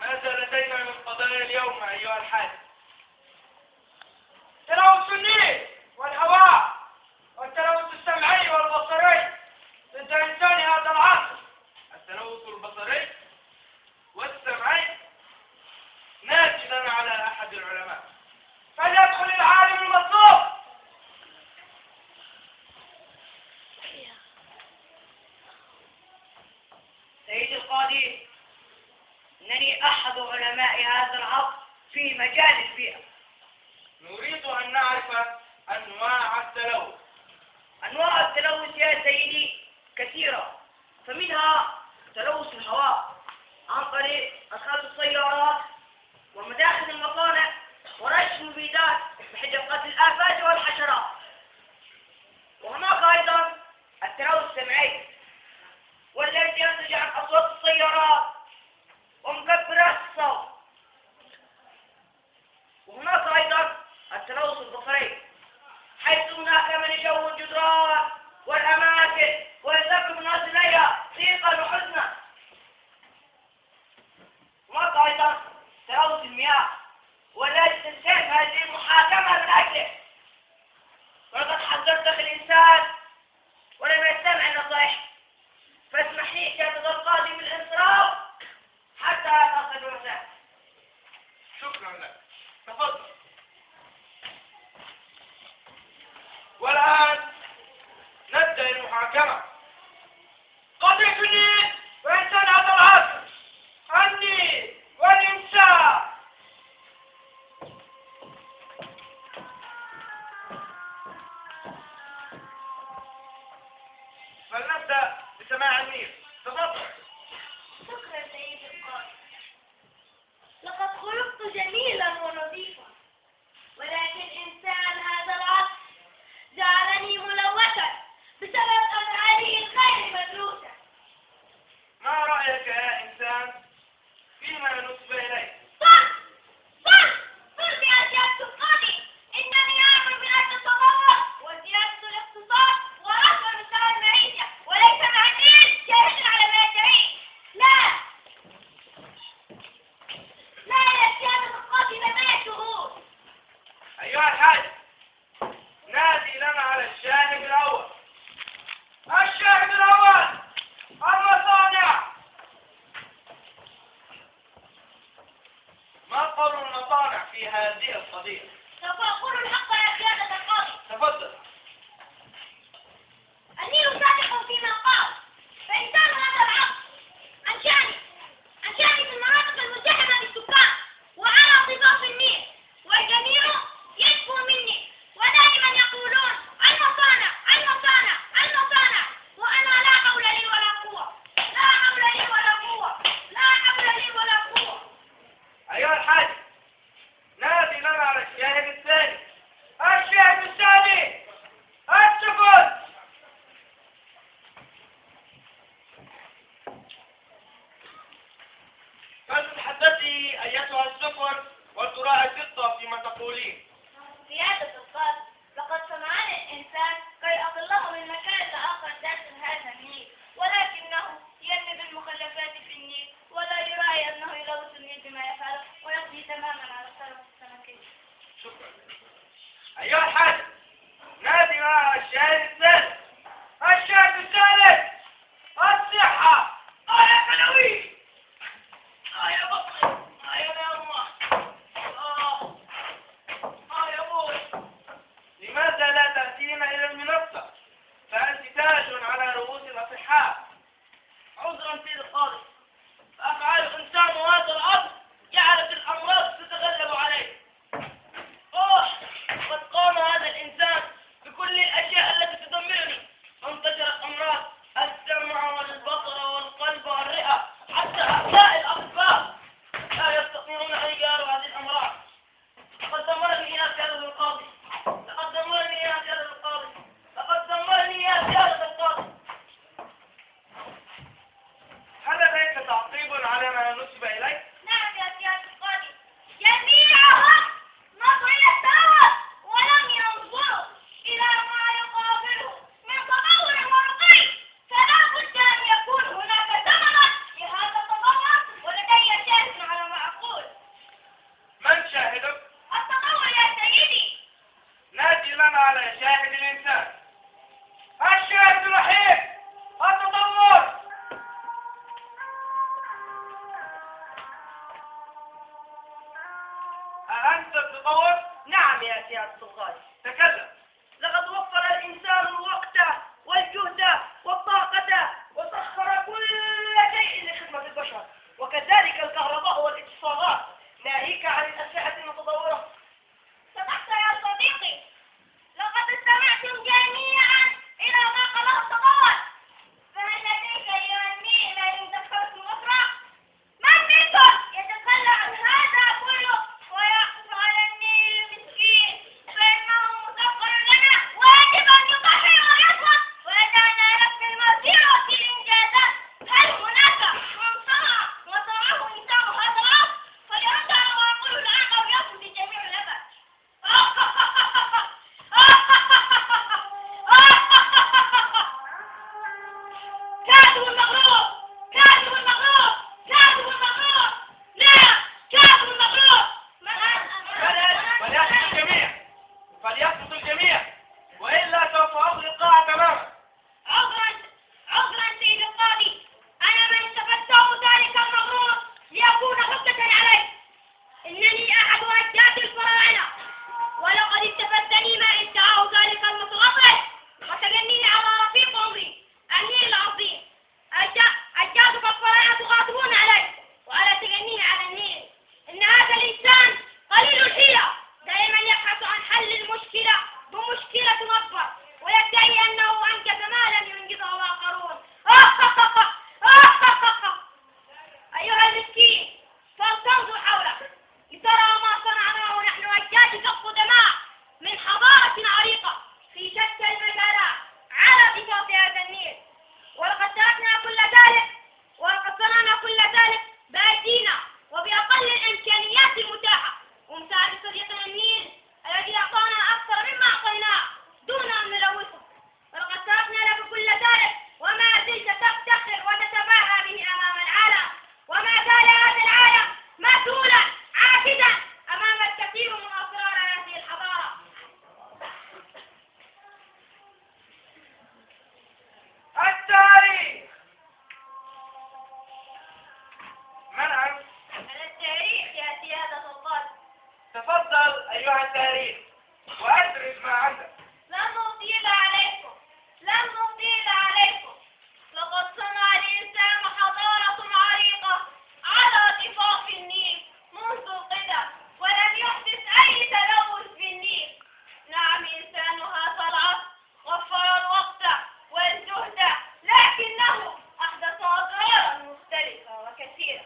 ماذا لدينا من قضايا اليوم أيها الحاج؟ تلوث النيل والهواء والتلوث السمعي والبصري ضد إنسان هذا العصر. التلوث البصري والسمعي ناتج لنا على أحد العلماء، فليدخل العالم المطلوب. سيدي القاضي، إنني أحد علماء هذا العصر في مجال البيئة. نريد أن نعرف أنواع التلوث. أنواع التلوث يا سيدي كثيرة، فمنها تلوث الهواء عن طريق أصوات السيارات ومداخل المصانع ورش المبيدات بحيث قتل الآفات والحشرات. وهناك أيضا التلوث السمعي والذي ينتج عن أصوات السيارات ومكبرات الصوت. وهناك أيضا التلوث البصري، حيث هناك من يشوه الجدران والأماكن ويسبب الناس إليها ضيقا وحزنا. هناك أيضا تلوث المياه والذي تنتهي هذه المحاكمة من أجله. ولقد حذرت الإنسان ولم يستمع النصائح، فاسمح لي كاتب القاضي بالانصراف حتى تصل الرسالة. شكرا لك، تفضل. والآن نبدأ المحاكمة. قضية النيل وإنسان هذا العصر، النيل والإنسان. فلنبدأ بسماع النيل، تفضل. شكرا سيدي القاضي. لقد خلقت جميلا ونظيفا، ولكن إنسان هذا العصر جعلني ملوثا بسبب أفعاله الغير مدروسة. ما رأيك يا إنسان فيما نسب إليك؟ صح يا سيادة القاضي، إنني أعمل بأجل التطور وزيادة الاقتصاد ورفع مستوى المعيشة، وليس مع النيل شاهد على ما يدعيه. لا يا سيادة القاضي، لدي شهود. أيها الحاج، نادي لنا على الشاهد الأول. الشاهد الأول، المصانع. ما قول المصانع في هذه القضية؟ سوف أقول الحق يا سيادة القاضي. تفضل. النيل صادق فيما قال، فإنسان هذا العصر أنشأني في المناطق المزدحمة بالسكان وعلى ضفاف النيل، والجميع يشكو مني ودائما يقولون المصانع، وأنا لا حول لي ولا قوة. أيها الحاج، نادي لنا على الشاهد الثاني. على شاهد الإنسان. الشاهد الوحيد التطور. أأنت التطور؟ نعم يا سيادة السلطان. تكلم. لقد وفر الإنسان الوقت والجهد والطاقة وسخر كل شيء لخدمة البشر، وكذلك الكهرباء والاتصالات، ناهيك عن الأسلحة المتطورة. صدقت يا صديقي، لقد استمعتم جميعا إلى ما قاله التطور. فهل لديك أيها النيل ما يذكركم أخرى؟ من منكم يتخلى عن هذا كله ويقف على النيل المسكين فإنه مسخر لنا ويجب أن يضحي ويصبر ويدعنا نبني المسيرة في الإنجازات. هل هناك من صنع وصنعه إنسان هذا الأمر؟ فليرجع ويقول الآن أو يقضي جميع الأبد. كاذب المغرور، كاذب المغرور، كاذب المغرور، لا كاذب المغرور. فليسكت الجميع، فليسكت الجميع، وإلا سوف أغلق القاعة تماما. عذرا سيد القاضي، أنا من استفدته ذلك المغرور ليكون حجة علي. إنني أحد أجداد الفراعنة، ولقد استفدني ما ادعاه ذلك المتغطرس وتجنيني على رفيق عمري النيل العظيم. أجدادك الفراعنة غاضبون علي وعلى تجنيني على النيل. إن هذا الإنسان قليل الحيلة، دائما يبحث عن حل المشكلة بمشكلة أكبر، ويدعي أنه أنجز ما لم ينجزه الآخرون. أيها المسكين، فلتنظر حولك لترى ما صنعناه نحن أجدادك القدماء من حضارة عريقة في شتى المجالات على ضفاف هذا النيل. ولقد تركنا كل ذلك، ولقد صنعنا كل ذلك بأيدينا وبأقل الإمكانيات المتاحة، ومساعدة صديقنا النيل الذي أعطانا أكثر مما أعطيناه دون أن نلوثه. ولقد تركنا لك كل ذلك وما زلت تفتخر وتتباهى به أمام العالم، وما زال هذا العالم مسؤولا عاجزا أمام الكثير من أسرار هذه الحضارة. التاريخ. من أنت؟ أنا التاريخ يا سيادة القاضي. تفضل أيها التاريخ وأدرس ما عندك. لن نطيل عليكم، لن نطيل عليكم. لقد صنع الإنسان حضارة عريقة على ضفاف النيل منذ القدم، ولم يحدث أي تلوث في النيل. نعم، إنسان هذا العصر وفر الوقت والجهد، لكنه أحدث أضرارا مختلفة وكثيرة.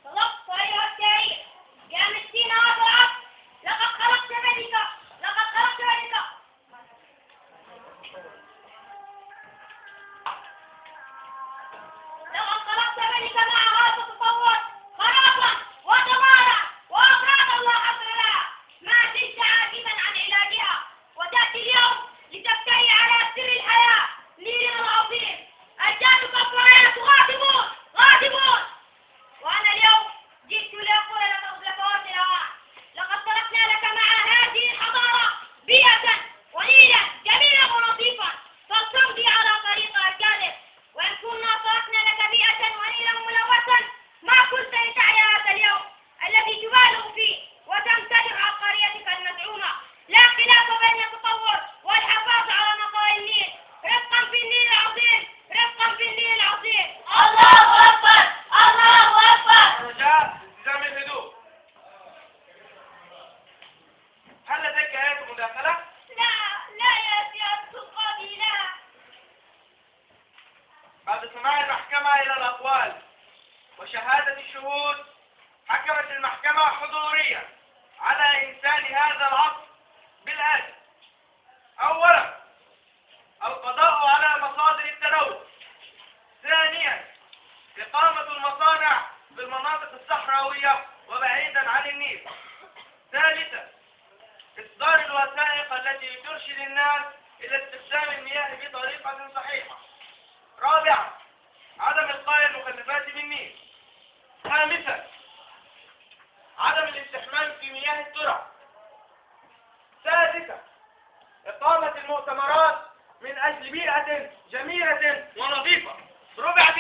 صدقت أيها التاريخ، يا مسكين هذا العصر، لقد خلقت ملكا، لقد خلقت ملكا. لقد خلقت ملكا مع هذا التطور خرابا ودمارا وأمراضا لا حصر لها، ما زلت عاجزا عن علاجها، وتأتي اليوم لتبتغي على سر الحياة نيلنا العظيم. أجدادك الفراعنة غاضبون غاضبون، وأنا اليوم جئت لأقول لك الخلفاء الأوان، لقد تركنا لك مع هذه الحضارة بيئة ونيلا جميلا ونظيفا، فلتمضي على طريق أجدادك. وإن كنا تركنا لك بيئة ونيلا ملوثا، ما كنت لتعي هذا اليوم الذي تبالغ فيه وتمتدح عبقريتك المزعومة. لا خلاف بين التطور والحفاظ على نقاء النيل. رفقا في النيل العظيم، رفقا في النيل العظيم. الله أكبر، الله أكبر. رجاء التزام الهدوء. هل لديك أي مداخلة؟ لا يا سيادة القاضي، لا. بعد استماع المحكمة إلى الأقوال وشهادة الشهود، حكمت المحكمة حضوريا على إنسان هذا العصر بالآتي: أولا، القضاء على مصادر التلوث. ثانيا، إقامة المصانع في المناطق الصحراوية وبعيدا عن النيل. ثالثا، إصدار الوثائق التي ترشد الناس إلى استخدام المياه بطريقة صحيحة. رابعا، عدم إلقاء المخلفات بالنيل. خامسا، عدم الاستحمام في مياه الترع. سادسا، إقامة المؤتمرات من أجل بيئة جميلة ونظيفة. رفعت